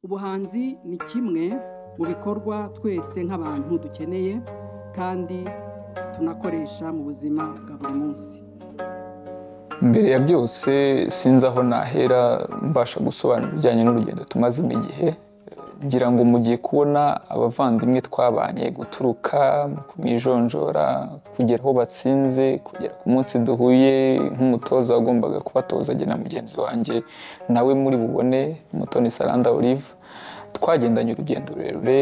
Ubuhanzi ni kimwe mu bikorwa twese nk'abantu dukeneye kandi tunakoresha mu buzima bwa buri munsi. Mbere ya byose, sinzi aho nahera mbasha gusobanura ibijyanye n'urugendo tumazemo igihe. Ngira ngo mugiye kubona abavandimwe twabanye guturuka mu ijonjora kugera aho batsinze, kugera ku munsi duhuye nk'umutoza wagombaga kubatoza jye na mugenzi wanjye nawe muri bubone, Mutoni Saranda Olive. Twagendanye urugendo rurerure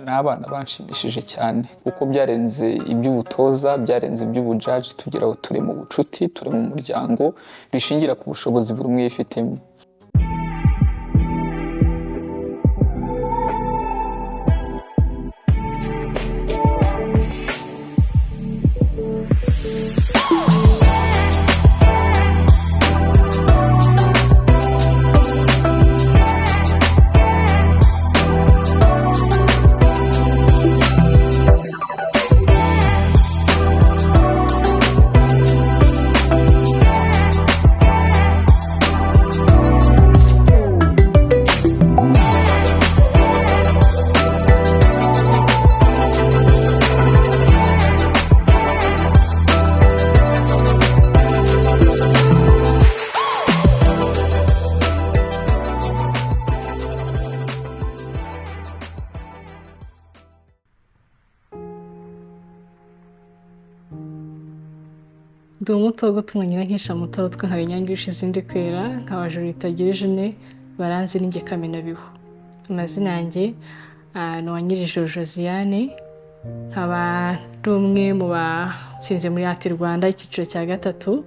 n'abana banshimishije cyane, kuko byarenze iby'ubutoza, byarenze iby'ubujaji, tugera aho turi mu bucuti, turi mu muryango, bishingira ku bushobozi buri umwe yifitemo. Ndi umutogo utumwa nyirankesha mutara utwe nkaba inyange irusha izindi kwera, nkaba juru ritagira ijune, baranzi ninjye Kamenabihu. Amazina yanjye ni Uwanyirijoro Josiane, nkaba ndi umwe mu batsinze muri Art Rwanda icyiciro cya gatatu,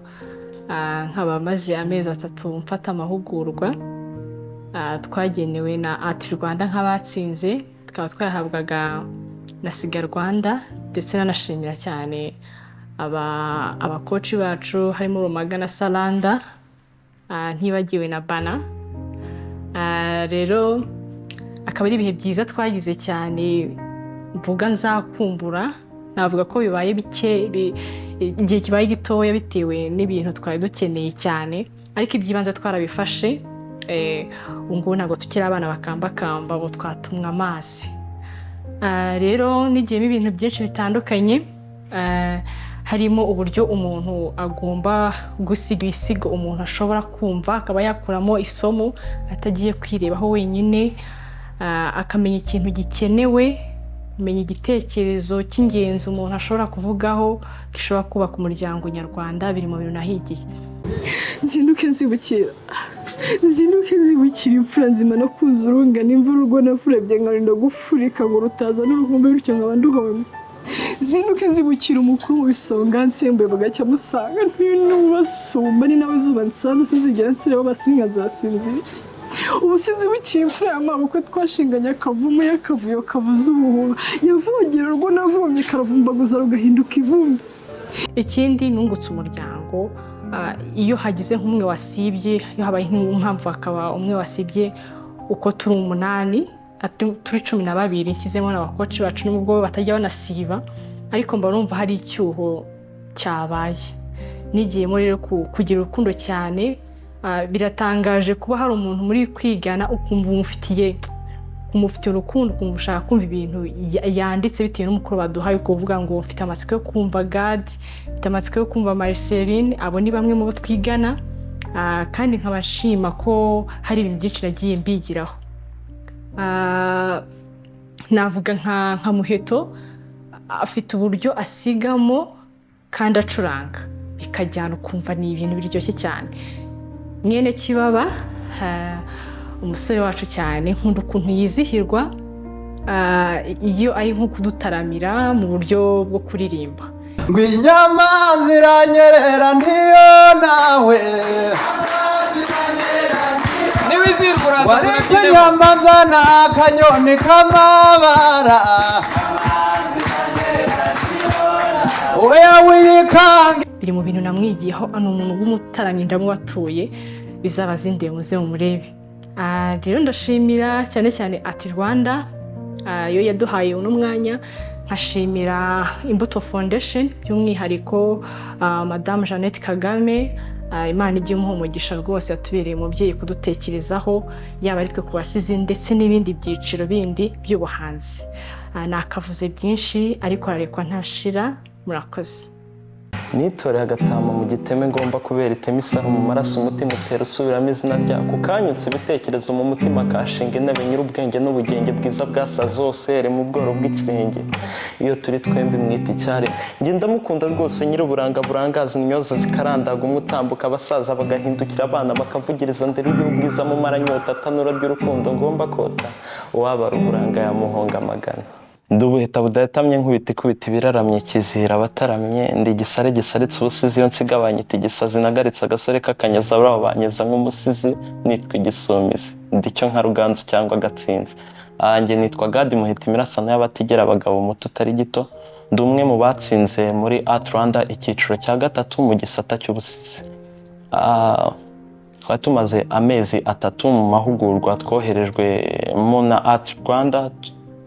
nkaba maze amezi 3 mfata amahugurwa twagenewe na Art Rwanda nk'abatsinze, tukaba twayahabwaga na Siga Rwanda, ndetse nanashimira cyane abakoci bacu harimo Rumaga na Saranda, ntibagiwe na Bana. Rero akaba ari ibihe byiza twagize cyane, mvuga nzakumbura. Navuga ko bibaye bike, igihe kibaye gitoya bitewe n'ibintu twari dukeneye cyane, ariko iby'ibanze twarabifashe. Ubu ngubu ntabwo tukiri abana bakambakamba, ubu twatumwa amazi. Rero nigiyemo ibintu byinshi bitandukanye, harimo uburyo umuntu agomba gusiga ibisigo umuntu ashobora kumva akaba yakuramo isomo atagiye kwirebaho wenyine, akamenya ikintu gikenewe, kumenya igitekerezo cy'ingenzi umuntu ashobora kuvugaho gishobora kubaka umuryango nyarwanda. Biri mu bintu nahigiye. Nzinduke nzibukira, nzinduke nzibukira imfura nzima no kuzura urungano imvura urwo nafurebye nkarinda gufurika ngo rutaza n'uruhumbi, bityo nkaba nduhombye. Nzinduke nzibukira umukuru mu bisonga nsembuye bugacya musanga ntibasumba ni nawe zuba nsanze sinzigera nsireba basinga nzasinzira. Ubu sinzibukira imfura ya mabukwe twashinganye akavumu y'akavuyo kavuza ubuhuha, yavogera urwo navomye karavumbaguza rugahinduka ivumbi. Ikindi nungutse umuryango. Iyo hagize nk'umwe wasibye, iyo habaye nk'impamvu hakaba umwe wasibye, uko turi 8, turi 12, nshyizemo n'abakoci bacu nubwo batajya banasiba, ariko mba numva hari icyuho cyabaye. Nigiyemo rero kugira urukundo cyane. Biratangaje kuba hari umuntu muri kwigana ukumva umufitiye urukundo, ukumva ushaka kumva ibintu yanditse bitewe n'umukoro baduhaye, ukuvuga ngo mfite amatsiko yo kumva Gad, mfite amatsiko yo kumva Marceline, abo ni bamwe mu bo twigana. Kandi nkabashima ko hari ibintu byinshi nagiye mbigiraho. Navuga nka Muheto afite uburyo asigamo kandi acuranga bikajyana, ukumva ni ibintu biryoshye cyane. Mwene Kibaba, umusore wacu cyane, nkunda ukuntu yizihirwa iyo ari nko kudutaramira mu buryo bwo kuririmba. Ngo inyama ziranyerera ntiyo nawe wariko inyama nzana akanyoni k'amabara oya wiyikange. Biri mu bintu namwigiyeho, ni umuntu w'umutaramyi ndamubatuye, bizaba zindiye muze mumurebe. Rero ndashimira cyane cyane Art Rwanda yo yaduhaye uno mwanya, nkashimira Imbuto Foundation by'umwihariko Madame Jeannette Kagame. Imana ijye imuha umugisha rwose, yatubereye umubyeyi kudutekerezaho, yaba ari twe ku basizi ndetse n'ibindi byiciro bindi by'ubuhanzi. Nakavuze byinshi ariko ararekwa ntashira. Murakoze. Nitoreye agatama mu giteme, ngomba kubera iteme isaro mu maraso, umutima utera usubiramo izina ryako, kanyutse ibitekerezo mu mutima, kashinga intebe, nyir'ubwenge n'ubugenge bwiza bwa zose mu bworo bw'ikirenge. Iyo turi twembi mwita icyaremwe, njye ndamukunda rwose, nyir'uburanga burangaza intyoza zikarandaga, umutambuka abasaza bagahindukira abana bakavugiriza, ndera y'ubwiza mu maranyota, tanura ry'urukundo ngomba kota, uwabara uburanga yamuhonga amagana. Ndi ubuheta budahetamye, nkubita ikubita ibiraramye, kizihira abataramye. Ndi igisare gisaritse ubusizi, iyo nsigabanyita igisazi, nagaritse agasore k'akanyaza, uraho banyeza nk'umusizi, nitwa igisumizi. Ndi cyo nka Ruganzu cyangwa Gatsinzi. Njye nitwa Gadi Muhita, imirasano y'abatigera abagabo, muto utari gito. Ndi umwe mu batsinze muri Art Rwanda icyiciro cya gatatu mu gisata cy'ubusizi. Twari tumaze amezi 3 mu mahugurwa twoherejwemo na Art Rwanda,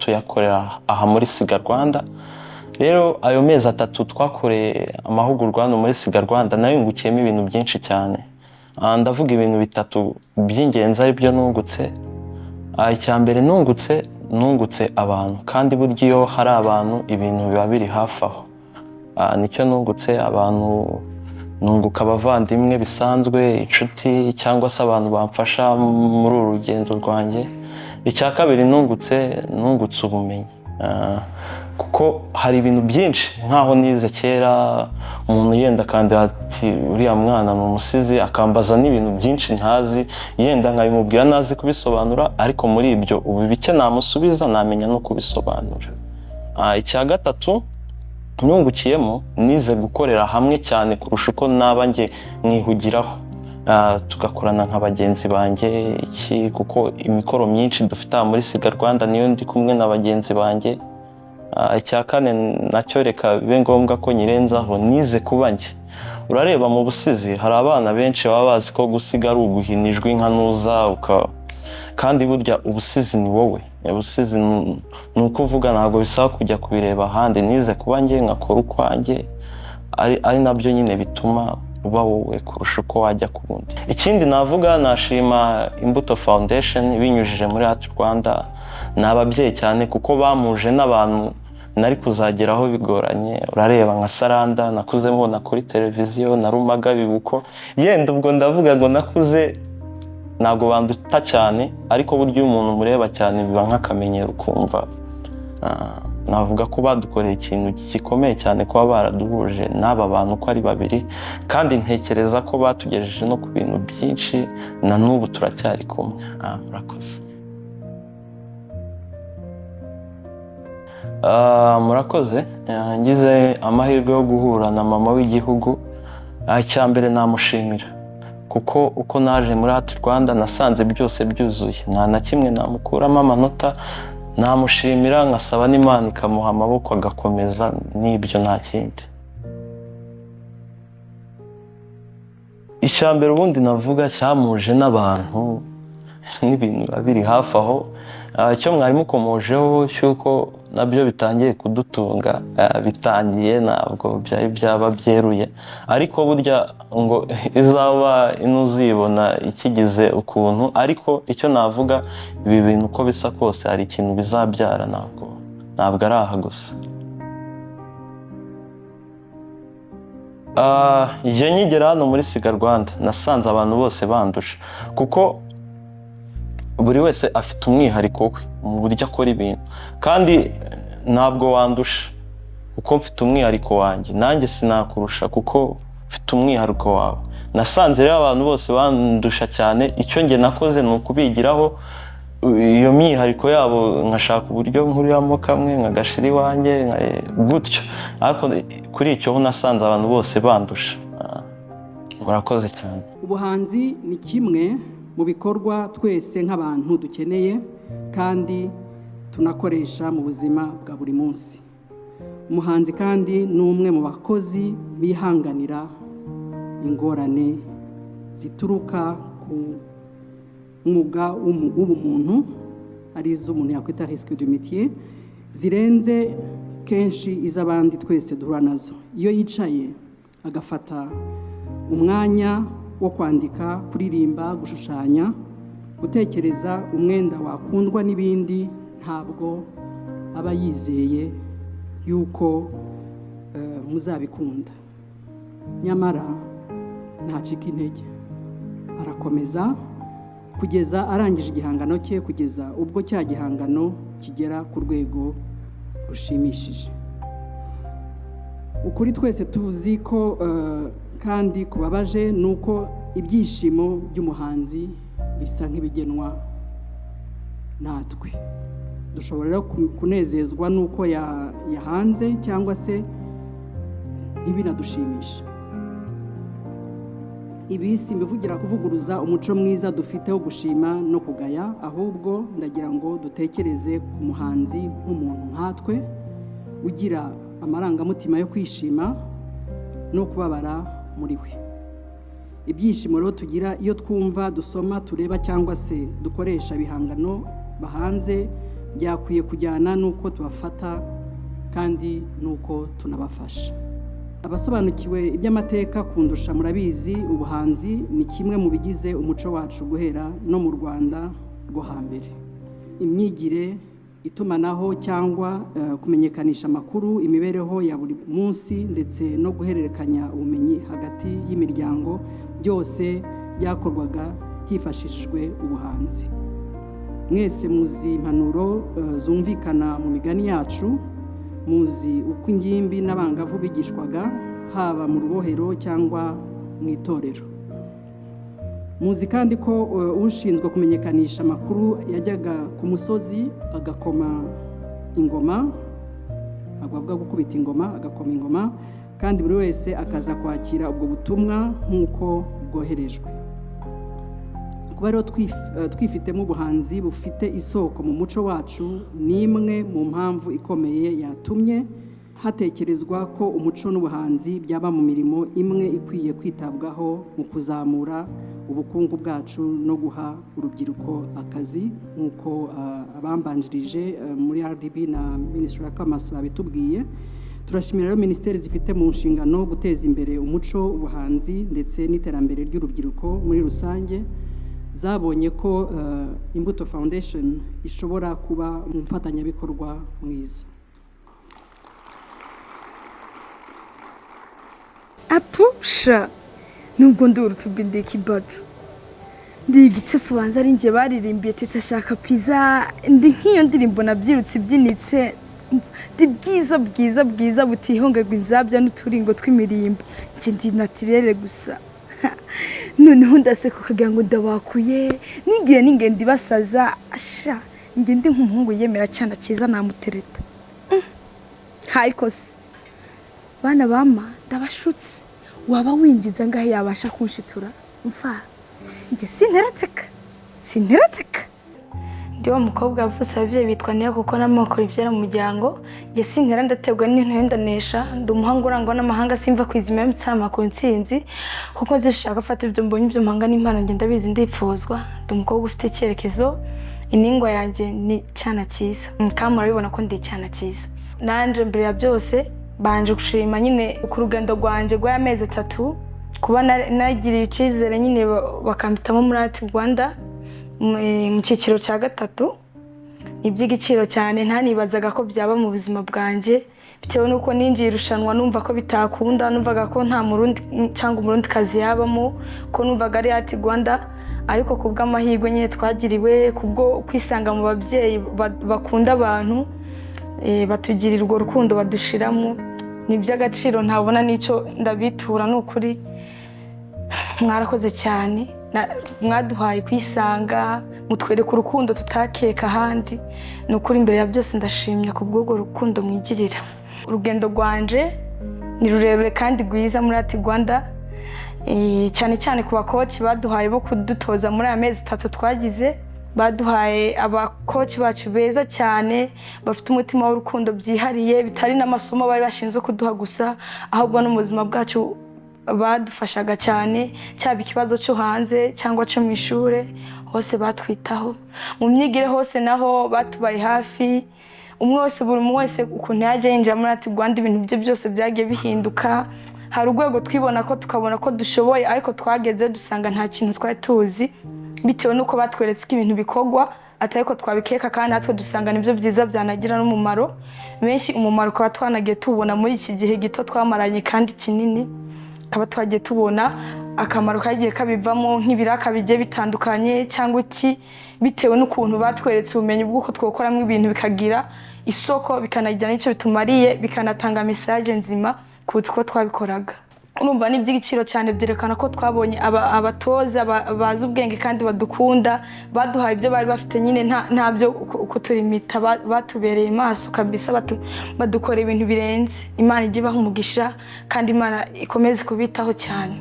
tuyakorera aha muri Siga Rwanda. Rero ayo mezi 3 twakoreye amahugurwa hano muri Siga Rwanda, nayungukiyemo ibintu byinshi cyane. Ndavuga ibintu bitatu by'ingenzi ari byo nungutse. Icya mbere nungutse abantu, kandi burya iyo hari abantu ibintu biba biri hafi aho. Nicyo nungutse abantu, nunguka abavandimwe bisanzwe, inshuti cyangwa se abantu bamfasha muri uru rugendo rwanjye. Icya kabiri nungutse ubumenyi, kuko hari ibintu byinshi nkaho nize kera, umuntu yenda akandira ati uriya mwana ni umusizi, akambaza n'ibintu byinshi ntazi, yenda nkabimubwira ntazi kubisobanura, ariko muri ibyo ubu bike namusubiza namenya no kubisobanura. Icya gatatu nungukiyemo, nize gukorera hamwe cyane kurusha uko naba njye mwihugiraho. Tugakorana nka bagenzi banjye iki, kuko imikoro myinshi dufite aha muri Siga Rwanda niyo ndi kumwe na bagenzi banjye. Icya kane nacyo reka bibe ngombwa ko nyirenzaho, nize kuba njye. Urareba mu busizi hari abana benshi baba bazi ko gusiga ari uguhina ijwi nka nuza, kandi burya ubusizi ni wowe. Ubusizi ni uko uvuga, ntabwo bisaba kujya kubireba ahandi. Nize kuba njye, nkakora ukwanjye, ari nabyo nyine bituma uba wowe kurusha uko wajya ku wundi. Ikindi navuga, nashima Imbuto Foundation binyujije muri Art Rwanda. Ni ababyeyi cyane, kuko bamuje n'abantu nari kuzageraho bigoranye. Urareba nka Saranda nakuze mbona kuri televiziyo, na Rumaga bibuko, yenda ubwo ndavuga ngo nakuze ntabwo banduta cyane, ariko burya iyo umuntu umureba cyane biba nk'akamenyero ukumva. Navuga ko badukoreye ikintu gikomeye cyane kuba baraduhuje n'aba bantu uko ari babiri, kandi ntekereza ko batugejeje no ku bintu byinshi, na n'ubu turacyari kumwe. Murakoze. Murakoze. Ngize amahirwe yo guhura na mama w'igihugu. Icya mbere namushimira, kuko uko naje muri Art Rwanda nasanze byose byuzuye, nta na kimwe namukuramo amanota. Namushimira nkasaba n'Imana ikamuha amaboko agakomeza n'ibyo, nta kindi. Icya mbere ubundi navuga cyamuje n'abantu n'ibintu biba biri hafi aho, icyo mwari mukomojeho cy'uko nabyo bitangiye kudutunga, bitangiye ntabwo byari byaba byeruye, ariko burya ngo izaba inuzibona ikigize ukuntu. Ariko icyo navuga, ibi bintu uko bisa kose hari ikintu bizabyara, ntabwo ari aha gusa. Njye nkigera hano muri Siga Rwanda nasanze abantu bose bandusha, kuko buri wese afite umwihariko we mu buryo akora ibintu, kandi ntabwo wandusha kuko mfite umwihariko wanjye, nanjye sinakurusha kuko mfite umwihariko wawe. Nasanze rero abantu bose bandusha cyane, icyo njye nakoze ni ukubigiraho iyo myihariko yabo, nkashaka uburyo nkuriramo kamwe nkagashira iwanjye gutyo, ariko kuri icyo ho nasanze abantu bose bandusha. Murakoze cyane. Ubuhanzi ni kimwe mu bikorwa twese nk'abantu dukeneye kandi tunakoresha mu buzima bwa buri munsi. Umuhanzi kandi ni umwe mu bakozi bihanganira ingorane zituruka ku mwuga w'ubumuntu, arizo umuntu yakwita risque du métier, zirenze kenshi iz'abandi twese duhura nazo. Iyo yicaye agafata umwanya wo kwandika, kuririmba, gushushanya, gutekereza umwenda wakundwa n'ibindi, ntabwo aba yizeye yuko muzabikunda. Nyamara ntacika intege, arakomeza kugeza arangije igihangano cye, kugeza ubwo cya gihangano kigera ku rwego rushimishije. Ukuri twese tuzi ko kandi kubabaje ni uko ibyishimo by'umuhanzi bisa nk'ibigenwa natwe. Dushobora rero kunezezwa n'uko yahanze cyangwa se ntibinadushimisha. Ibi simbivugira kuvuguruza umuco mwiza dufite wo gushima no kugaya, ahubwo ndagira ngo dutekereze ku muhanzi nk'umuntu nkatwe ugira amarangamutima yo kwishima no kubabara muri we. Ibyishimo rero tugira iyo twumva, dusoma, tureba cyangwa se dukoresha ibihangano bahanze byakwiye kujyana n'uko tubafata kandi n'uko tunabafasha. Abasobanukiwe iby'amateka kundusha murabizi, ubuhanzi ni kimwe mu bigize umuco wacu guhera no mu Rwanda rwo hambere. Imyigire, itumanaho cyangwa kumenyekanisha amakuru, imibereho ya buri munsi ndetse no guhererekanya ubumenyi hagati y'imiryango, byose byakorwaga hifashishijwe ubuhanzi. Mwese muzi impanuro zumvikana mu migani yacu, muzi uko ingimbi n'abangavu bigishwaga haba mu rubohero cyangwa mu itorero. Muzi kandi ko ushinzwe kumenyekanisha amakuru yajyaga ku musozi agakoma ingoma, ntabwo bavuga gukubita ingoma, agakoma ingoma, kandi buri wese akaza kwakira ubwo butumwa nk'uko bwoherejwe. Kuba rero twifitemo ubuhanzi bufite isoko mu muco wacu ni imwe mu mpamvu ikomeye yatumye hatekerezwa ko umuco n'ubuhanzi byaba mu mirimo imwe ikwiye kwitabwaho mu kuzamura ubukungu bwacu no guha urubyiruko akazi, nk'uko abambanjirije muri RDB na Ministry ya Commerce babitubwiye. Turashimira rero minisiteri zifite mu nshingano guteza imbere umuco, ubuhanzi ndetse n'iterambere ry'urubyiruko muri rusange, zabonye ko Imbuto Foundation ishobora kuba umufatanyabikorwa mwiza. Apusha nubwo ndi urutubindika ibacu, ndi igitese ubanza ari njye baririmbiye teta ashaka pizza, ndi nk'iyo ndirimbo nabyirutse ibyinitse, ndi bwiza bwiza bwiza butihongerwa inzabya n'uturingo tw'imirimbo, njye ndi natirere gusa. Noneho ndaseka ukagira ngo ndabakuye, nigiye n'ingendo ibasaza, asha njye ndi nk'umuhungu yemera cyane cyiza namutereta. Ariko se bana bama ndabashutse, waba winjiza ngahe yabasha kunshitura? Mfa njye sinteratseka, sinteratseka. Ndi wa mukobwa wavutse ababyeyi bitwa niyo kuko n'amoko ibyara mu muryango, njye sintera ndaterwa n'intu ndanesha, ndi umuhanga urangwa n'amahanga simva kwizima y'umutsama ku ntsinzi, kuko nzishaka gufata ibyo mbonye ibyo mpanga n'impano njye ndabizi ndipfuzwa, ndi umukobwa ufite icyerekezo, iningwa yanjye ni cyana cyiza, kandi murabibona ko ndi icyana cyiza. Nanje mbere ya byose banje gushima nyine ku rugendo rwanjye rw'amezi 3, kuba nagiriye icyizere nyine bakampitamo muri Art Rwanda mu cyiciro cya 3, ni iby'igiciro cyane, ntanibazaga ko byaba mu buzima bwanjye, bitewe n'uko ninjiye irushanwa numva ko bitakunda, numvaga ko nta murundi cyangwa umurundikazi yabamo, ko numvaga ari Art Rwanda, ariko ku bw'amahirwe nyine twagiriwe, kubwo kwisanga mu babyeyi bakunda abantu, batugirira urwo rukundo badushiramo, ni iby'agaciro ntabona n'icyo ndabitura. Ni ukuri mwarakoze cyane, mwaduhaye kwisanga, mutwereka urukundo tutakeka ahandi. Ni ukuri imbere ya byose ndashimye ku bw'urwo rukundo mwigirira. Urugendo rwanje ni rurerure kandi rwiza muri Art Rwanda, cyane cyane ku bakoci baduhaye bo kudutoza muri aya mezi 3 twagize. Baduhaye abakoci bacu beza cyane bafite umutima w'urukundo byihariye, bitari n'amasomo bari bashinzwe kuduha gusa, ahubwo no mu buzima bwacu badufashaga cyane, cyaba ikibazo cyo hanze cyangwa cyo mu ishuri hose batwitaho, mu myigire hose naho batubaye hafi. Umwe wese, buri umwe wese ukuntu yaje yinjira muri Art Rwanda ibintu bye byose byagiye bihinduka. Hari urwego twibona ko tukabona ko dushoboye, ariko twageze dusanga nta kintu twari tuzi, bitewe n'uko batweretse ko ibintu bikorwa atari ko twabikeka, kandi natwe dusanga nibyo byiza byanagira n'umumaro benshi. Umumaro ukaba twanagiye tuwubona muri iki gihe gito twamaranye kandi kinini, tukaba twagiye tubona akamaro kagiye kabivamo, nk'ibiraka bigiye bitandukanye cyangwa iki, bitewe n'ukuntu batweretse ubumenyi bw'uko twakoramo ibintu bikagira isoko, bikanagira n'icyo bitumariye, bikanatanga message nzima kuruta uko twabikoraga. Urumva ni iby'igiciro cyane, byerekana ko twabonye abatoza bazi ubwenge kandi badukunda, baduhaye ibyo bari bafite nyine, nta byo kuturimita, batubereye maso kabisa, badukora ibintu birenze. Imana ijye ibaha umugisha kandi Imana ikomeze kubitaho cyane.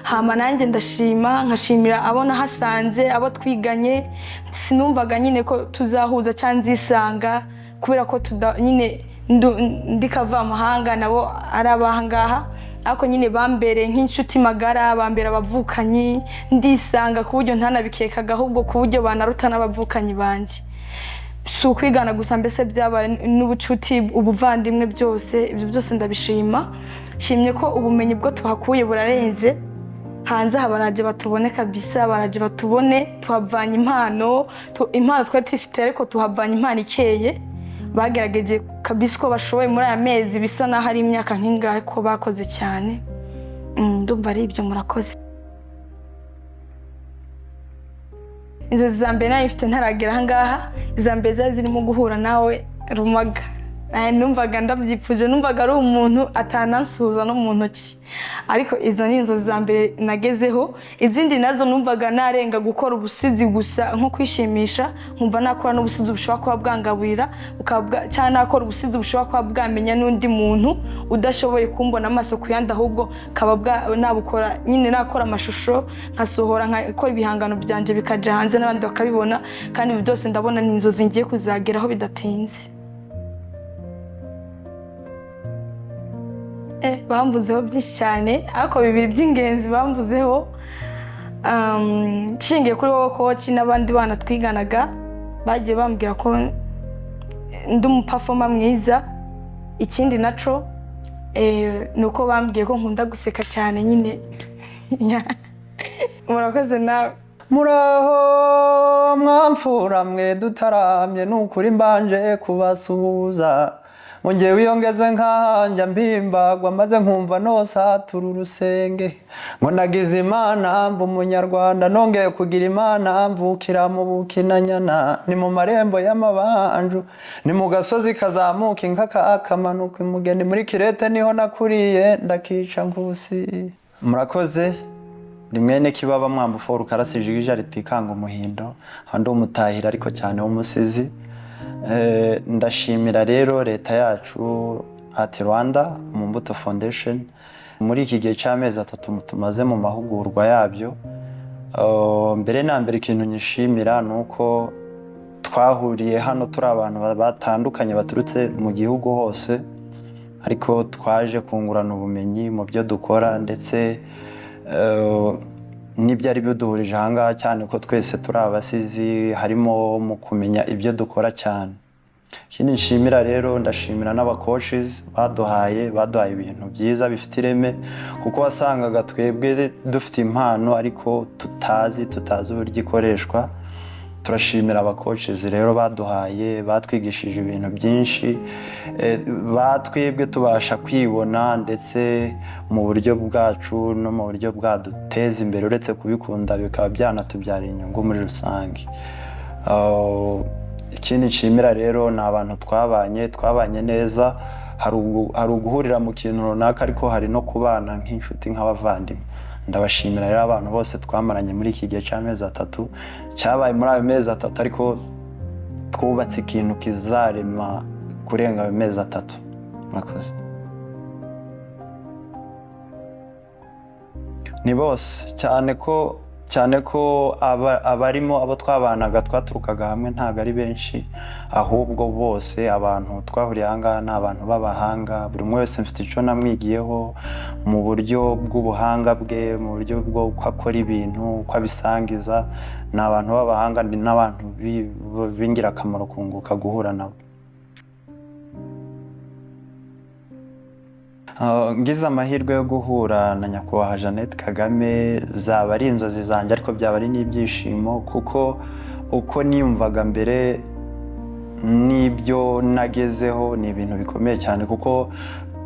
Hama nanjye ndashima, nkashimira abo nahasanze, abo twiganye. Sinumvaga nyine ko tuzahuza cyangwa nzisanga, kubera ko nyine ndi kavamahanga, nabo ari abahangaha, ariko nyine bambereye nk'inshuti magara, bambera abavukanyi, ndisanga ku buryo ntanabikekaga, ahubwo ku buryo banaruta n'abavukanyi banjye. Si ukwigana gusa, mbese byabaye n'ubucuti, ubuvandimwe, byose ibyo byose ndabishima. Nshimye ko ubumenyi bwo tuhakuye burarenze. Hanze aha baraje batubone kabisa, baraje batubone. Tuhavanye impano, impano twari tuyifite, ariko tuhavanye impano ikeye. Bagerageje kabisa uko bashoboye muri aya mezi, bisa n'aho ari imyaka nk'ingahe ko bakoze cyane. Ndumva ari ibyo, murakoze. Inzozi za mbere nari mfite ntaragera aha ngaha, iza mbere zari zirimo guhura nawe Rumaga. Numvaga ndabyifuje, numvaga ari umuntu atanansuhuza no mu ntoki, ariko izo ni inzozi za mbere nagezeho. Izindi nazo numvaga narenga gukora ubusizi gusa nko kwishimisha, nkumva nakora n'ubusizi bushobora kuba bwangaburira, cyangwa nakora ubusizi bushobora kuba bwamenya n'undi muntu udashoboye kumbona amaso ku yandi, ahubwo kaba nabukora nyine, nakora amashusho nkasohora, nkakora ibihangano byanjye bikajya hanze n'abandi bakabibona. Kandi ibi byose ndabona ni inzozi ngiye kuzageraho bidatinze. Bamvuzeho byinshi cyane, ariko bibiri by'ingenzi bamvuzeho, nshingiye kuri wowe coach n'abandi bana twiganaga, bagiye bambwira ko ndi umupafoma mwiza. Ikindi naco ni uko bambwiye ko nkunda guseka cyane nyine. Murakoze nawe. Muraho mwamfura mwe dutaramye, nukuri mbanje kubasuhuza. Ngewe iyo ngeze nkanjya mpimbagwa, maze nkumva nosatura urusenge, ngo nagize Imana mba umunyarwanda, nongeye kugira Imana mvukira mu Bukinanyana, ni mu marembo y'amabanju, ni mu gasozi kazamuka inkaka akamanuka imugeni, muri Kirete niho nakuriye ndakica nkusi. Murakoze. Ni mwene Kibaba Mwambufu Rukarasi Jigija ritikanga umuhindo, ndi umutahira ariko cyane w'umusizi. Ndashimira rero leta yacu Art Rwanda mu Mbuto Foundation muri iki gihe cy'amezi 3 tumaze mu mahugurwa yabyo. Mbere na mbere ikintu nyishimira ni uko twahuriye hano turi abantu batandukanye baturutse mu gihugu hose, ariko twaje kungurana ubumenyi mu byo dukora ndetse n'ibyari biduhurije aha ngaha, cyane ko twese turi abasizi, harimo mu kumenya ibyo dukora cyane. Ikindi nshimira rero, ndashimira n'abacoaches baduhaye ibintu byiza bifite ireme, kuko wasangaga twebwe dufite impano ariko tutazi uburyo ikoreshwa. Turashimira abacoaches rero baduhaye, batwigishije ibintu byinshi, batwebwe tubasha kwibona ndetse mu buryo bwacu no mu buryo bwaduteza imbere, uretse kubikunda bikaba byanatubyara inyungu muri rusange. Ikindi nshimira rero ni abantu twabanye neza. Hari uguhurira mu kintu runaka, ariko hari no kubana nk'inshuti nk'abavandimwe. Ndabashimira rero abantu bose twamaranye muri iki gihe cy'amezi 3, cyabaye muri ayo mezi 3, ariko twubatse ikintu kizarema kurenga ayo mezi 3. Murakoze. Ni bose, cyane ko abarimo abo twabanaga twaturukaga hamwe ntabwo ari benshi, ahubwo bose abantu twahuriye aha ngaha ni abantu b'abahanga. Buri umwe wese mfite icyo namwigiyeho mu buryo bw'ubuhanga bwe, mu buryo bwo akora ibintu, uko abisangiza. Ni abantu b'abahanga, ni n'abantu b'ingirakamaro kunguka guhura nabo. Ngize amahirwe yo guhura na Nyakubahwa Jeannette Kagame, zaba ari inzozi zanjye, ariko byaba ari n'ibyishimo, kuko uko niyumvaga mbere n'ibyo nagezeho ni ibintu bikomeye cyane, kuko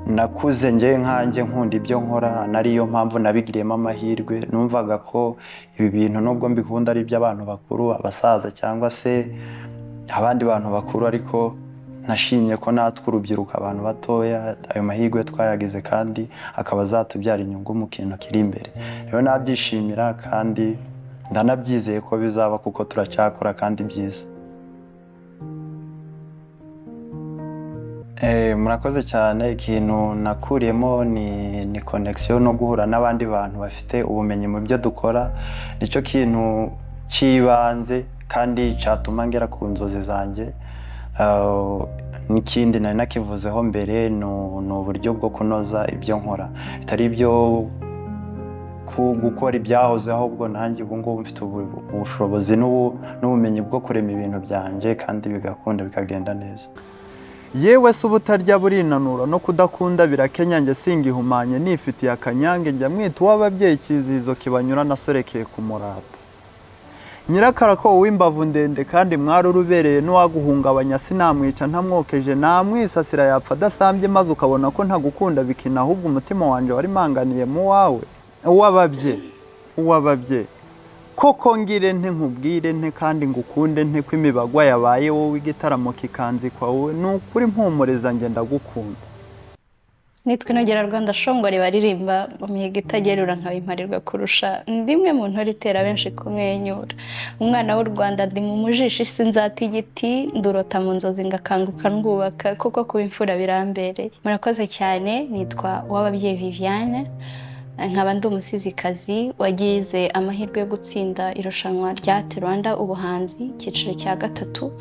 nakuze njye nkanjye nkunda ibyo nkora, nariyo mpamvu nabigiriyemo amahirwe. Numvaga ko ibi bintu, nubwo mbikunda, ari iby'abantu bakuru, abasaza cyangwa se abandi bantu bakuru, ariko nashimye ko natwe urubyiruko, abantu batoya, ayo mahirwe twayagize kandi akaba azatubyara inyungu mu kintu kiri imbere. Rero nabyishimira kandi ndanabyizeye ko bizaba, kuko turacyakora kandi byiza. Murakoze cyane. Ikintu nakuriyemo ni connection no guhura n'abandi bantu bafite ubumenyi mu byo dukora. Nicyo kintu cy'ibanze kandi cyatuma ngera ku nzozi zanjye. N'ikindi nari nakivuzeho mbere, ni uburyo bwo kunoza ibyo nkora, bitari ibyo gukora ibyahoze, ahubwo nanjye ubu ngubu mfite ubushobozi n'ubumenyi bwo kurema ibintu byanjye kandi bigakunda, bikagenda neza. Yewe se ubutarya burinanura, no kudakunda birakenya. Njye singihumanye, nifitiye akanyange, njya mwita uw'ababyeyi, ikizihizo kibanyura nasorekeye ku murata. Nyirakarako w'imbavu ndende kandi mwari urubereye, n'uwaguhungabanya sinamwica ntamwokeje, namwisasira yapfa adasambye, maze ukabona ko ntagukunda bikina, ahubwo umutima wanjye warimanganiye mu wawe. Uw'ababye, uw'ababye, koko ngire nte, nkubwire nte kandi ngukunde nte, ko imibagwa yabaye wowe, igitaramo kikanzikwa wowe? Ni ukuri mpumuriza, njye ndagukunda. Nitwa Inogera Rwanda Shongore, baririmba mu mihigo itagerura nkabimparirwa kurusha, ndi imwe mu ntore itera benshi kumwenyura. Umwana w'u Rwanda ndi mu mujishi, sinzata igiti, ndurota mu nzozi ngakanguka ndwubaka, kuko kuba imfura birambereye. Murakoze cyane. Nitwa Uwababyeyi Viviane, nkaba ndi umusizikazi wagize amahirwe yo gutsinda irushanwa rya Art Rwanda ubuhanzi icyiciro cya gatatu,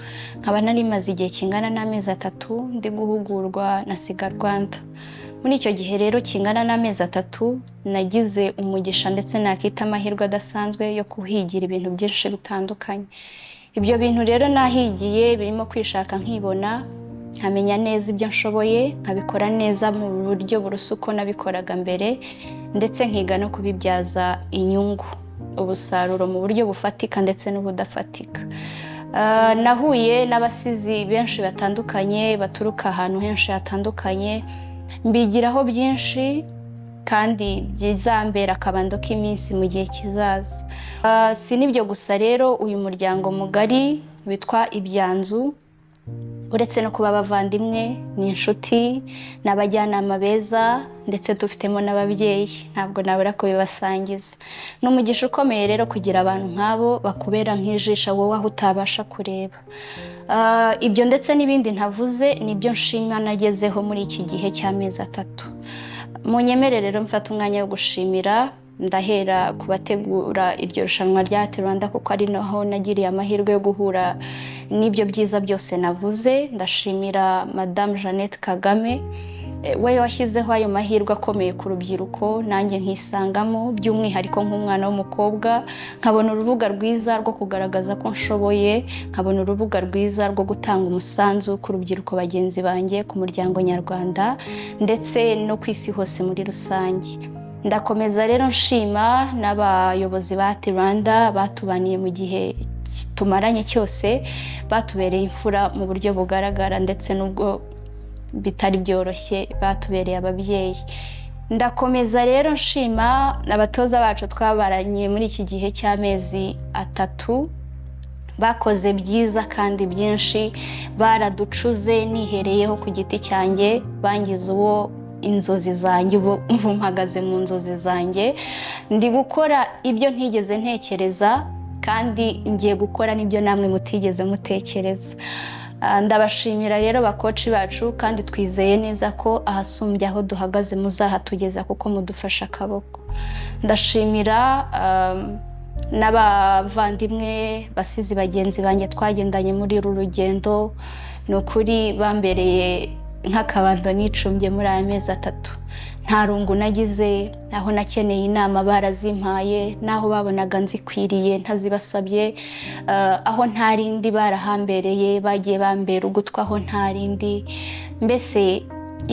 nkaba nari maze igihe kingana n'amezi 3 ndi guhugurwa na Siga Rwanda. Muri icyo gihe rero kingana n'amezi 3, nagize umugisha ndetse nakita amahirwe adasanzwe yo kuhigira ibintu byinshi bitandukanye. Ibyo bintu rero nahigiye birimo kwishaka nkibona, nkamenya neza ibyo nshoboye, nkabikora neza mu buryo burusa uko nabikoraga mbere, ndetse nkiga no kubibyaza inyungu, ubusaruro mu buryo bufatika ndetse n'ubudafatika. Nahuye n'abasizi benshi batandukanye baturuka ahantu henshi hatandukanye, mbigiraho byinshi kandi byizambera akabando k'iminsi mu gihe kizaza. Si n'ibyo gusa rero, uyu muryango mugari witwa Ibyanzu, uretse no kuba abavandimwe, ni inshuti, ni abajyanama beza, ndetse dufitemo n'ababyeyi, ntabwo nabura kubibasangiza. Ni umugisha ukomeye rero kugira abantu nk'abo bakubera nk'ijisho wowe aho utabasha kureba. Ibyo ndetse n'ibindi ntavuze nibyo nshima nagezeho muri iki gihe cy'amezi 3. Munyemerere rero mfate umwanya wo gushimira, ndahera ku bategura iryo rushanwa rya Art Rwanda, kuko ari naho nagiriye amahirwe yo guhura n'ibyo byiza byose navuze. Ndashimira Madame Jeannette Kagame, we washyizeho ayo mahirwe akomeye ku rubyiruko, nanjye nkisangamo by'umwihariko nk'umwana w'umukobwa, nkabona urubuga rwiza rwo kugaragaza ko nshoboye, nkabona urubuga rwiza rwo gutanga umusanzu ku rubyiruko bagenzi banjye, ku muryango nyarwanda ndetse no ku isi hose muri rusange. Ndakomeza rero nshima n'abayobozi ba Art Rwanda batubaniye mu gihe tumaranye cyose, batubereye imfura mu buryo bugaragara ndetse n'ubwo bitari byoroshye, batubereye ababyeyi. Ndakomeza rero nshima abatoza bacu twabaranye muri iki gihe cy'amezi 3, bakoze byiza kandi byinshi, baraducuze, nihereyeho ku giti cyanjye, bangize uwo inzozi zanjye, ubu mpagaze mu nzozi zanjye, ndi gukora ibyo ntigeze ntekereza kandi ngiye gukora n'ibyo namwe mutigeze mutekereza. Ndabashimira rero bakoci bacu, kandi twizeye neza ko ahasumbye aho duhagaze muzahatugeza kuko mudufasha akaboko. Ndashimira n'abavandimwe basizi bagenzi banjye twagendanye muri uru rugendo, ni ukuri bambereye nk'akabando nicumbye muri aya mezi 3. Nta rungu nagize, aho nakeneye inama barazimpaye, naho babonaga nzikwiriye ntazibasabye, aho ntarindi barahambereye, bagiye bambera ugutwi aho ntarindi. Mbese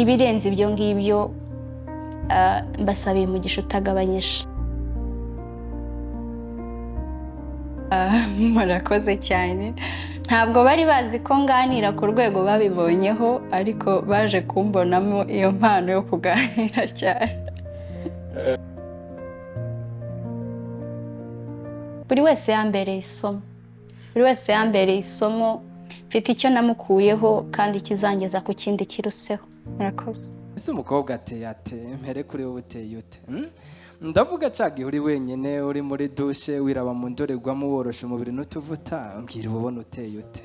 ibirenze ibyo ngibyo Mbasabiye umugisha utagabanyije. Murakoze cyane. Ntabwo bari bazi ko nganira ku rwego babibonyeho, ariko baje kumbonamo iyo mpano yo kuganira cyane. Buri wese yambereye isomo, buri wese yambereye isomo, mfite icyo namukuyeho kandi kizangeza ku kindi kiruseho. Murakoze. Ese umukobwa ateye ate? Mpere kuri wowe, uteye ute? Ndavuga ca gihe uri wenyine, uri muri douche, wiraba mu ndorerwamo, worosha umubiri n'utuvuta, mbwira ubona uteye ute?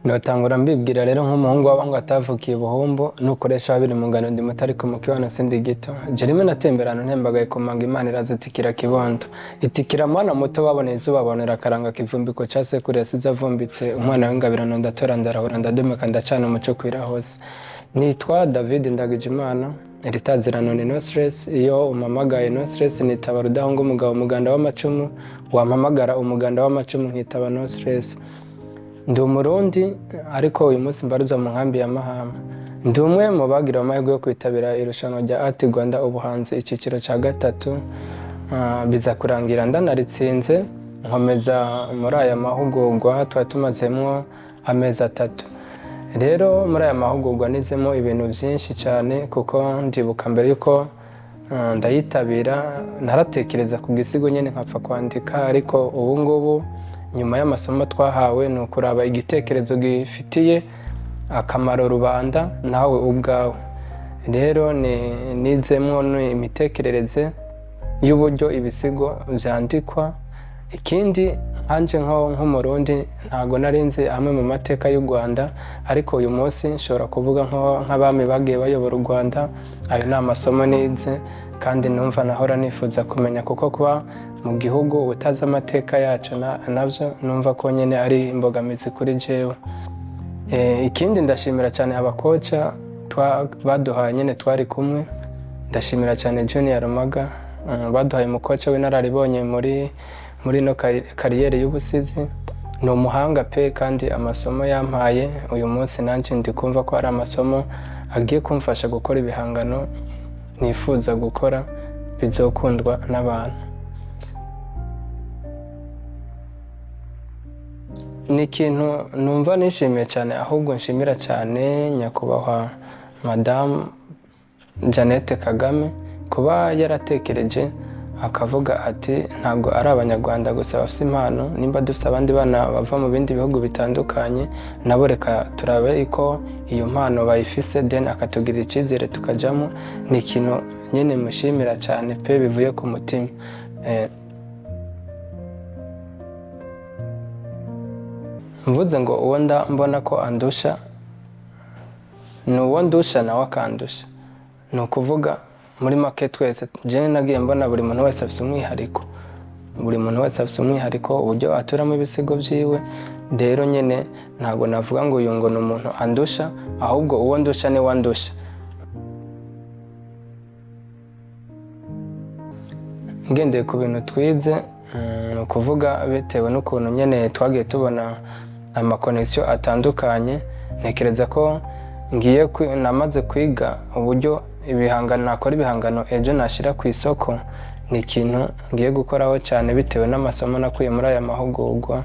Notangura mbibwira rero nk'umuhungu w'abahungu atavukiye ubuhumbu, nukoresha babiri mu ngano ndi muto ariko mu kibano sindi gito. Jeremy natemberana ntembagaye ku manga, Imana irazitikira kibondo itikira mwana muto baboneye izuba babonera akaranga kivumbiko ca sekuru yasize avumbitse umwana w'ingabirano. Ndatora ndarahura ndadomeka ndacana umuco kwira hose. Nitwa David Ndagijimana, iritazirano ni No Stress. Iyo umpamagaye No Stress nitaba Rudahunga umugabo umuganda w'amacumu, wampamagara umuganda w'amacumu nkitaba No Stress. Ndi Umurundi ariko uyu munsi mbaruza mu nkambi ya Mahama. Ndi umwe mu bagiriwe amahirwe yo kwitabira irushanwa rya Art Rwanda ubuhanzi icyiciro cya gatatu, biza kurangira ndanaritsinze, nkomeza muri aya mahugurwa twari tumazemo amezi 3. Rero muri aya mahugurwa nizemo ibintu byinshi cyane, kuko ndibuka mbere yuko ndayitabira naratekereza ku gisigo nyine nkapfa kwandika, ariko ubu ngubu nyuma y'amasomo twahawe ni ukuraba igitekerezo gifitiye akamaro rubanda nawe ubwawe. Rero nizemwo imitekerereze y'uburyo ibisigo byandikwa. Ikindi nkanje nk'Umurundi ntago nari nzi amwe mu mateka y'u Rwanda, ariko uyu munsi nshobora kuvuga nk'abami bagiye bayobora u Rwanda. Ayo ni amasomo nize kandi numva nahora nifuza kumenya, kuko kuba mu gihugu utazi amateka yacu nabyo numva ko nyine ari imbogamizi kuri jewe. Ikindi ndashimira cyane abakoca baduhaye nyine twari kumwe. Ndashimira cyane Junior Rumaga, baduhaye umukoca w'inararibonye muri ino kariyeri y'ubusizi. Ni umuhanga pe, kandi amasomo yampaye uyu munsi nanjye ndi kumva ko ari amasomo agiye kumfasha gukora ibihangano nifuza gukora bizokundwa n'abantu. Ni ikintu numva nishimiye cyane, ahubwo nshimira cyane nyakubahwa Madamu Jeannette Kagame kuba yaratekereje akavuga ati ntabwo ari Abanyarwanda gusa bafite impano, nimba dufite abandi bana bava mu bindi bihugu bitandukanye nabo reka turabe ko iyo mpano bayifise, then akatugirira icyizere tukajyamo. Ni ikintu nyine mushimira cyane pe, bivuye ku mutima. Mvuze ngo uwo mbona ko andusha ni uwo ndusha nawe akandusha, ni ukuvuga muri make twese jewe nagiye mbona buri muntu wese afite umwihariko, buri muntu wese afite umwihariko uburyo aturamo ibisigo byiwe. Rero nyine ntabwo navuga ngo uyu ngo ni umuntu andusha, ahubwo uwo ndusha ni we andusha. Ngendeye ku bintu twize, ni ukuvuga bitewe n'ukuntu nyine twagiye tubona amakonegisiyo atandukanye, ntekereza ko ngiye namaze kwiga uburyo ibihangano nakora ibihangano ejo nashyira ku isoko. Ni ikintu ngiye gukoraho cyane bitewe n'amasomo nakuye muri aya mahugurwa.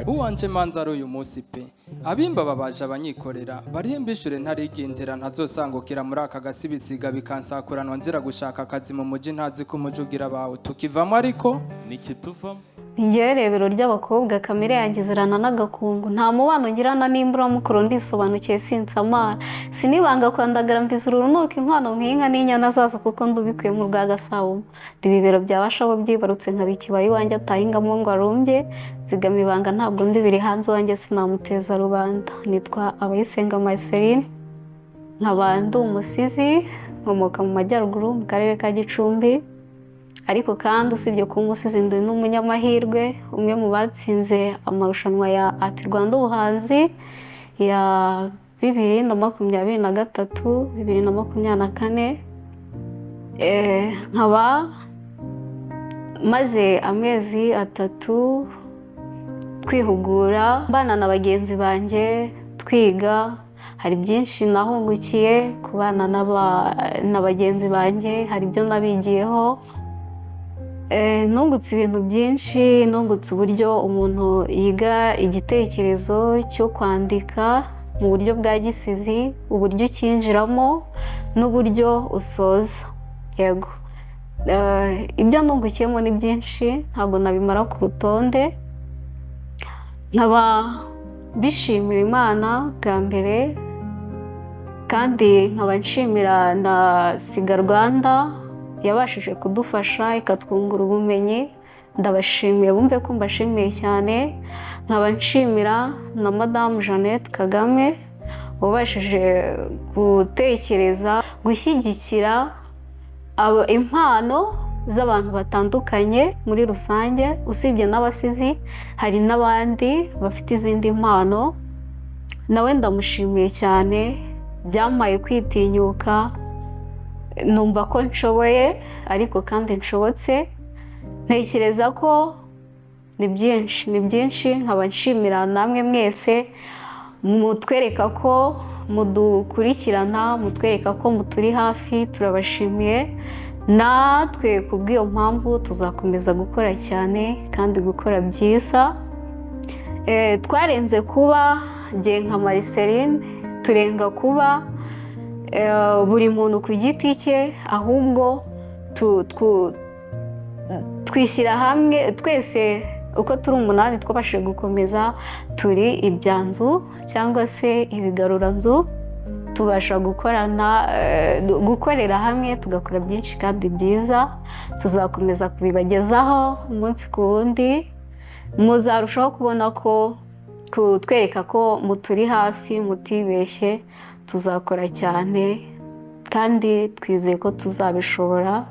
Uwanje manza ari uyu munsi pe, abimba babaje abanyikorera barihembishure ntarigendera, ntazosangukira muri aka gasibisiga bikansakuranwa nzira gushaka akazi mu muji ntazi ko umujugira bawe tukivamo, ariko nikituvamo. Njyewe rebero ry'abakobwa kamere yanjye izirana n'agakungu, nta mubano ngirana n'imburamukoro, ndisobanukiye sinsamara, sinibanga kwandagara mbizura urunuka inkwano nk'inka n'inyana zazo kuko ndubikuye mu rwa Gasabo. Ndi ibibero bya Bashabo byibarutse nkaba ikibaye iwanjye atahingamo ngo arumbye, nzigama ibanga ntabwo ndi biri hanze iwanjye sinamuteza rubanda. Nitwa Abayisenga Marceline, nkaba ndi umusizi, nkomoka mu majyaruguru mu karere ka Gicumbi. Ariko kandi usibye kuba umusizi ndi n'umunyamahirwe, umwe mu batsinze amarushanwa ya Art Rwanda ubuhanzi ya 2023, 2024. Nkaba maze amezi 3 twihugura mbana na bagenzi banjye twiga. Hari byinshi nahungukiye kubana na bagenzi banjye, hari ibyo nabigiyeho. Nungutse ibintu byinshi, nungutse uburyo umuntu yiga igitekerezo cyo kwandika mu buryo bwa gisizi, uburyo ucyinjiramo n'uburyo usoza. Yego. Ibyo nungukiyemo ni byinshi, ntabwo nabimara ku rutonde. Nkaba mbishimira Imana bwa mbere, kandi nkaba nshimira na Siga Rwanda yabashije kudufasha ikatwungura ubumenyi. Ndabashimiye, bumve ko mbashimiye cyane. Nkaba nshimira na Madamu Jeannette Kagame wabashije gutekereza gushyigikira impano z'abantu batandukanye muri rusange. Usibye n'abasizi, hari n'abandi bafite izindi mpano, nawe ndamushimiye cyane. Byampaye kwitinyuka, numva ko nshoboye ariko kandi nshobotse. Ntekereza ko ni byinshi, ni byinshi. Nkaba nshimira namwe mwese mutwereka ko mudukurikirana, mutwereka ko muturi hafi, turabashimiye. Natwe kubw'iyo mpamvu tuzakomeza gukora cyane kandi gukora byiza. Twarenze kuba njye nka Marceline, turenga kuba buri muntu ku giti cye, ahubwo twishyira hamwe twese uko turi 8 twabashije gukomeza turi ibyanzu cyangwa se ibigaruranzu, tubasha gukorana, gukorera hamwe, tugakora byinshi kandi byiza. Tuzakomeza kubibagezaho umunsi ku wundi, muzarushaho kubona ko kutwereka ko muturi hafi, mutibeshye. Tuzakora cyane kandi twizeye ko tuzabishobora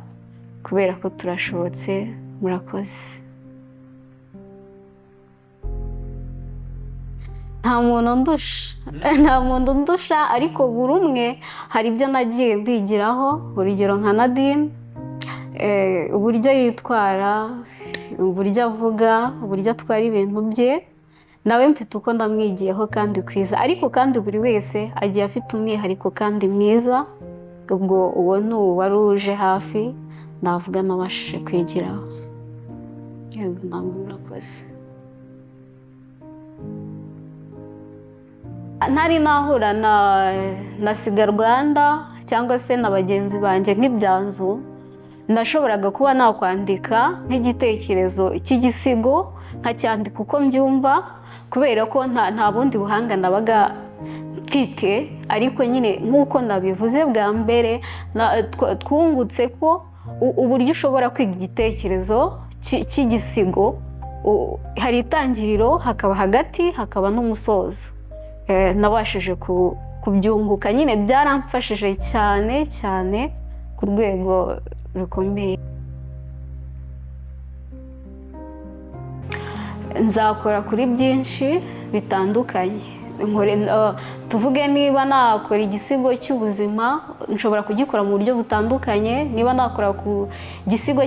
kubera ko turashobotse. Murakoze. Nta muntu ndusha, nta muntu ndusha, ariko buri umwe hari ibyo nagiye mbigiraho. Urugero nka Nadine, uburyo yitwara, uburyo avuga, uburyo atwara ibintu bye, nawe mfite uko ndamwigiyeho kandi kwiza. Ariko kandi buri wese agiye afite umwihariko kandi mwiza. Ubwo uwo ni uwari uje hafi navuga nabashije kwigiraho. Yego, namwe murakoze. Ntari nahura na Siga Rwanda cyangwa se na bagenzi banjye nk'ibyanzu, nashoboraga kuba nakwandika nk'igitekerezo cy'igisigo nkacyandika uko mbyumva, kubera ko nta bundi buhanga nabaga mfite. Ariko nyine nk'uko nabivuze bwa mbere, twungutse ko uburyo ushobora kwiga igitekerezo cy'igisigo, hari itangiriro, hakaba hagati, hakaba n'umusozo. Nabashije kubyunguka nyine, byaramfashije cyane cyane ku rwego rukomeye. Nzakora kuri byinshi bitandukanye. Tuvuge niba nakora igisigo cy'ubuzima, nshobora kugikora mu buryo butandukanye. Niba nakora ku gisigo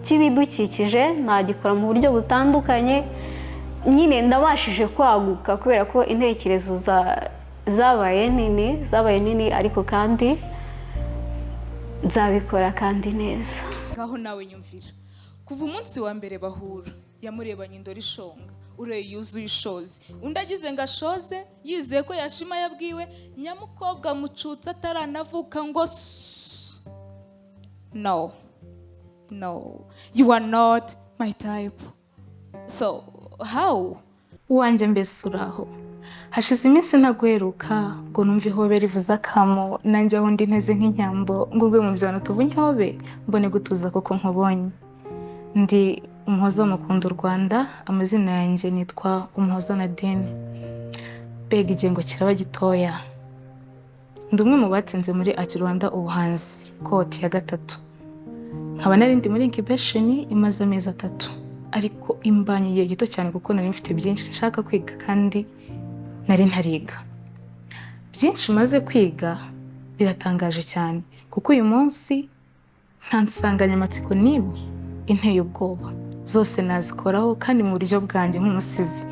cy'ibidukikije, nagikora mu buryo butandukanye. Nyine ndabashije kwaguka kubera ko intekerezo zabaye nini, zabaye nini, ariko kandi nzabikora kandi neza. Ngaho nawe nyumvira, kuva umunsi wa mbere bahura yamurebanye indoro ishonga, ureye yuzuye ishozi, undi agize ngo ashoze yizeye ko yashima yabwiwe, nyamukobwa mucutse ataranavuka ngo no no, you are not my type, so how? Uwanjye mbese uraho, hashize iminsi ntaguheruka ngo numve ihobe rivuze akamo, nanjye aho ndi nteze nk'inyambo ngo ugwe mu byano tubunye ihobe mbone gutuza kuko nkubonye. Ndi Umuhoza mukunda u Rwanda, amazina yanjye nitwa Umuhoza Nadine. Mbega igengo kiraba gitoya. Ndi umwe mu batsinze muri Art Rwanda ubuhanzi koti ya 3. Nkaba nari ndi muri incubation imaze amezi 3, ariko imbanye igihe gito cyane kuko nari mfite byinshi nshaka kwiga kandi nari ntariga. Byinshi maze kwiga biratangaje cyane kuko uyu munsi nta nsanganyamatsiko n'imwe inteye ubwoba, zose nazikoraho kandi mu buryo bwanjye nk'umusizi.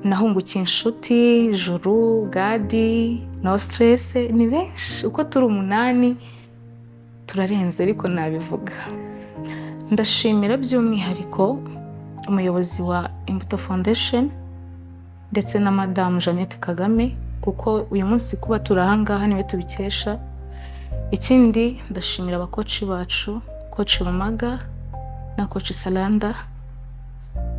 Nahungukiye inshuti, Juru, Gadi, No Stress, ni benshi, uko turi umunani turarenze, ariko nabivuga. Ndashimira by'umwihariko umuyobozi wa Imbuto Foundation ndetse na Madamu Jeannette Kagame, kuko uyu munsi kuba turi aha ngaha niwe tubikesha. Ikindi, ndashimira abacoach bacu, Coach Rumaga na Coach Salanda,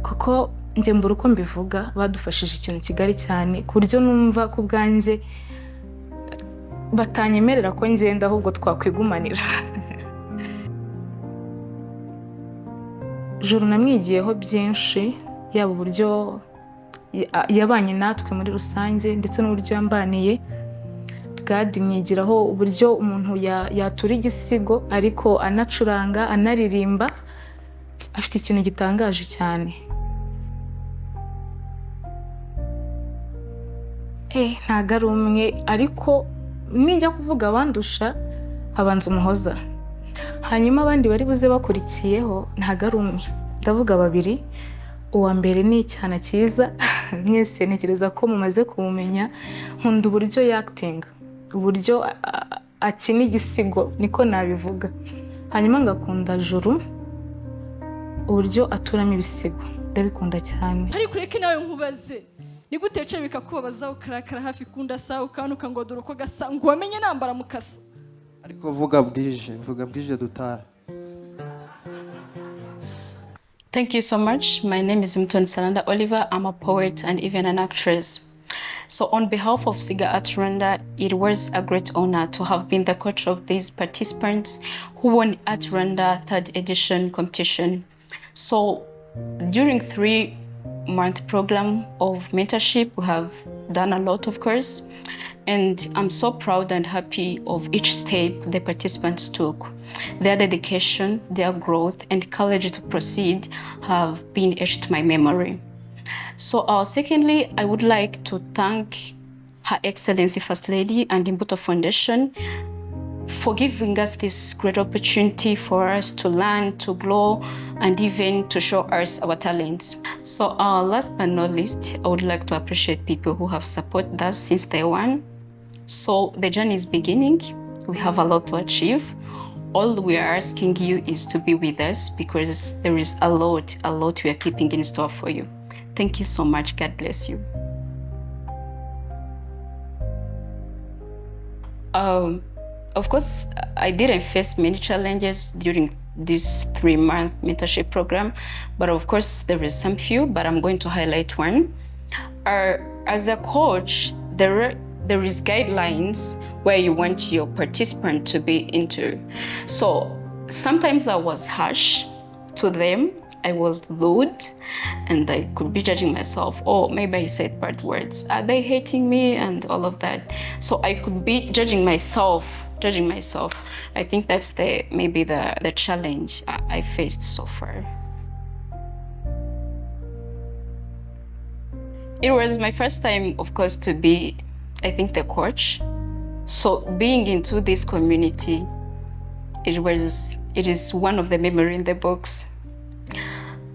kuko njye mbura uko mbivuga, badufashije ikintu kigari cyane, ku buryo numva ku bwanjye batanyemerera ko ngenda, ahubwo twakwigumanira. Juru namwigiyeho byinshi, yaba uburyo yabanye natwe muri rusange ndetse n'uburyo yambaniye. Gadi mwigiraho uburyo umuntu yatura igisigo ariko anacuranga, anaririmba, afite ikintu gitangaje cyane. Ntago ari umwe, ariko nijya kuvuga abandusha habanza Umuhoza, hanyuma abandi bari buze bakurikiyeho. Ntago ari umwe, ndavuga babiri. Uwa mbere ni Icyana Cyiza, mwese ntekereza ko mumaze kumumenya. Nkunda uburyo yakitinga, uburyo akina igisigo, niko nabivuga. Hanyuma ngakunda Juru, uburyo aturamo ibisigo, ndabikunda cyane. Ariko ureke nawe nkubaze, ni gute wicaye bikakubabaza, ukarakara hafi kundasa, ukanuka ngo dore uko gasa, ngo wamenye nambara mukasa? Ariko vuga bwije, vuga bwije dutahe. Thank you so much. My name is Mton Salanda Oliver. I'm a poet and even an actress. So on behalf of Siga Art Rwanda, it was a great honor to have been the coach of these participants who won Art Rwanda 3rd edition competition. So during 3-month program of mentorship, we have done a lot, of course, and I'm so proud and happy of each step the participants took. Their dedication, their growth, and courage to proceed have been etched to my memory. So secondly, I would like to thank Her Excellency First Lady and Imbuto Foundation for giving us this great opportunity for us to learn, to grow, and even to show us our talents. So last but not least, I would like to appreciate people who have supported us since day one. So the journey is beginning. We have a lot to achieve. All we are asking you is to be with us, because there is a lot we are keeping in store for you. Thank you so much. God bless you. Of course, I didn't face many challenges during this 3-month mentorship program, but of course there is some few, but I'm going to highlight one. As a coach, there is guidelines where you want your participant to be into. So sometimes I was harsh to them, I was rude, and I could be judging myself. Oh, maybe I said bad words. Are they hating me and all of that? So I could be judging myself. I think that's maybe the challenge I faced so far. It was my first time, of course, to be, I think, the coach. So being into this community, it is one of the memory in the books.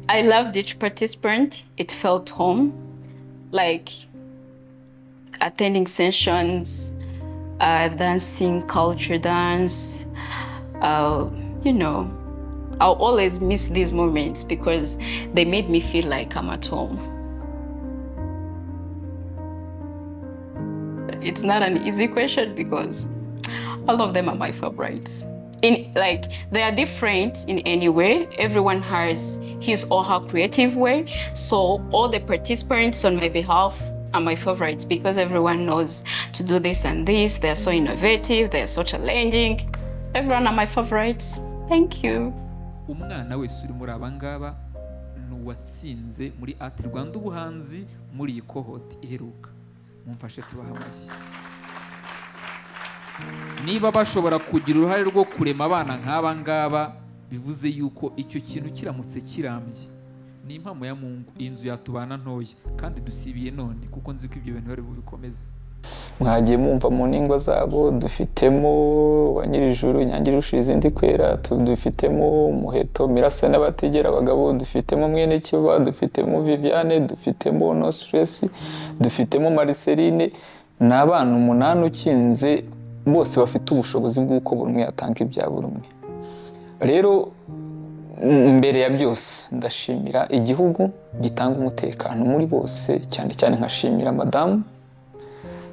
I loved each participant. It felt home, like attending sessions, dancing, culture dance. You know, I'll always miss these moments because they made me feel like I'm at home. It's not an easy question because all of them are my favorites. They are different in any way. Everyone has his or her creative way. So all the participants on my behalf are my favorites because everyone knows to do this and this. They're so innovative, they're so challenging. Everyone are my favorites. Thank you. Umwana wese uri muri aba ngaba ni uwatsinze muri Art Rwanda ubuhanzi muri iyi cohort iheruka. Mumfashe tubaha amashyi. Niba bashobora kugira uruhare rwo kurema abana nk'aba ngaba, bivuze yuko icyo kintu kiramutse kirambye ni impamo ya Mungu. Iyi nzu yatubana ntoya kandi dusibiye none, kuko nzi ko ibyo bintu bari bubikomeze. Mwagiye mwumva mu ningwa zabo, dufitemo ba Nyirijuru Nyange irusha izindi kwera, dufitemo Muheto Mirasa n'abategera abagabo, dufitemo Mwene Kiba, dufitemo Viviane, dufitemo No Stress, dufitemo Marceline. Ni abana 8 ukinze, bose bafite ubushobozi bw'uko buri umwe yatanga ibya buri umwe. Rero mbere ya byose ndashimira igihugu gitanga umutekano muri bose, cyane cyane nkashimira madamu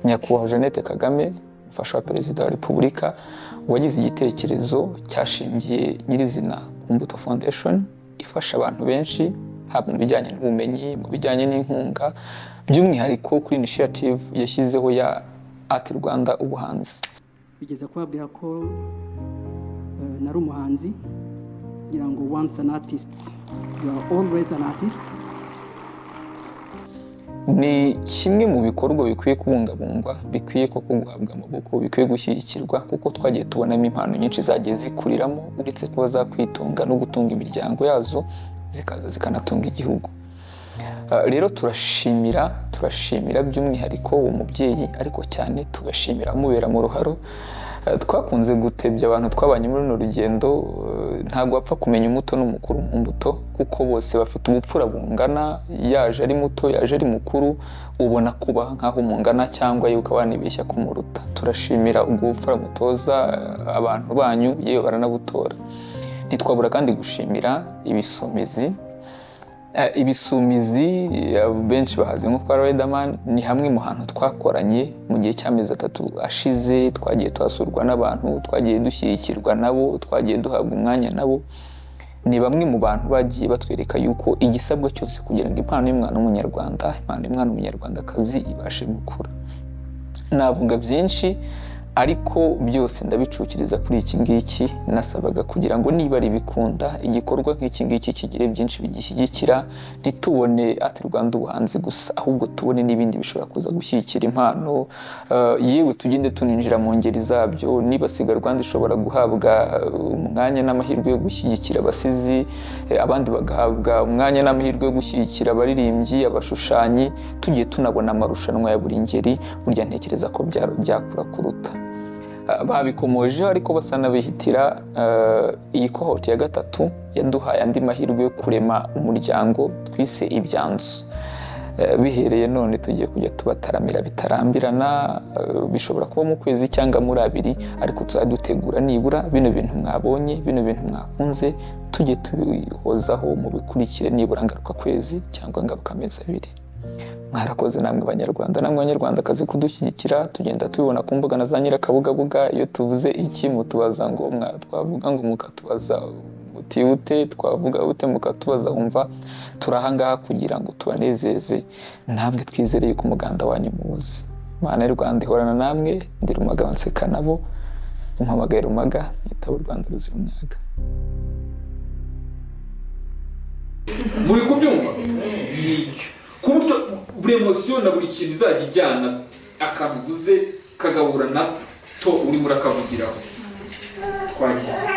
Nyakubahwa Jeannette Kagame, umufasha wa Perezida wa Repubulika, wagize igitekerezo cyashingiye nyirizina ku Mbuto Foundation, ifasha abantu benshi haba mu bijyanye n'ubumenyi, mu bijyanye n'inkunga, by'umwihariko kuri initiative yashyizeho ya Art Rwanda Ubuhanzi. Bigeze kubabwira ko nari umuhanzi, ngira ngo once an artist, you are always an artist. Ni kimwe mu bikorwa bikwiye kubungabungwa, bikwiye koko guhabwa amaboko, bikwiye gushyigikirwa, kuko twagiye tubonamo impano nyinshi zagiye zikuriramo, uretse kuba zakwitunga no gutunga imiryango yazo, zikaza zikanatunga igihugu. Rero turashimira by'umwihariko uwo mubyeyi, ariko cyane tugashimira amubera mu ruharo. Twakunze gutebya abantu twabanye muri runo rugendo, ntabwo wapfa kumenya umuto n'umukuru mu mbuto, kuko bose bafite ubupfura bungana. Yaje ari muto, yaje ari mukuru, ubona kubaha nk'aho mungana cyangwa yuko wanibeshya kumuruta. Turashimira ubwo bupfura mutoza abantu banyu, yewe baranabutora. Ntitwabura kandi gushimira Ibisumizi. Ibisumizi benshi bahazi nko kwa Riderman, ni hamwe mu hantu twakoranye mu gihe cy'amezi 3 ashize. Twagiye tuhasurwa n'abantu, twagiye dushyigikirwa nabo, twagiye duhabwa umwanya nabo. Ni bamwe mu bantu bagiye batwereka yuko igisabwa cyose kugira ngo impano y'umwana w'umunyarwanda, impano y'umwana w'umunyarwandakazi ibashe gukura. Navuga byinshi, ariko byose ndabicukiriza kuri iki ngiki nasabaga, kugira ngo niba ari bikunda igikorwa nk'iki ngiki kigire byinshi bigishyigikira, ntitubone Art Rwanda Ubuhanzi gusa, ahubwo tubone n'ibindi bishobora kuza gushyigikira impano, yewe tugende tuninjira mu ngeri zabyo. Niba Siga Rwanda ishobora guhabwa umwanya n'amahirwe yo gushyigikira abasizi, abandi bagahabwa umwanya n'amahirwe yo gushyigikira abaririmbyi, abashushanyi, tugiye tunabona amarushanwa ya buri ngeri, burya ntekereza ko byakura kuruta. Babikomojeho ariko basa n'abihitira. Iyi cohort ya 3 yaduhaye andi mahirwe yo kurema umuryango twise Ibyanzu. Bihereye none tugiye kujya tubataramira bitarambirana, bishobora kuba mu kwezi cyangwa muri 2, ariko tuzadutegura nibura bino bintu mwabonye, bino bintu mwakunze, tujye tubihozaho mu bikurikire nibura ngaruka kwezi cyangwa ngaruka amezi 2. Mwarakoze namwe Banyarwanda, namwe Banyarwandakazi kudushyigikira. Tugenda tubibona ku mbuga na za nyirakabugabuga, iyo tuvuze iki mutubaza ngo twavuga ngo mukatubaza muti ute, twavuga ute mukatubaza. Wumva turahangaha kugira ngo tubanezeze, namwe twizereye ko umuganda wanyu muwuzi. Imana y'u Rwanda ihorana namwe. Ndi Rumaga nseka nabo, umpamagaye Rumaga, nitaba u Rwanda ruzira umwaga. Muri kubyumva nicyo ku buryo buri emosiyo na buri kintu izajya ijyana akavuze kagahura na to urimo urakavugiraho. Twagiye.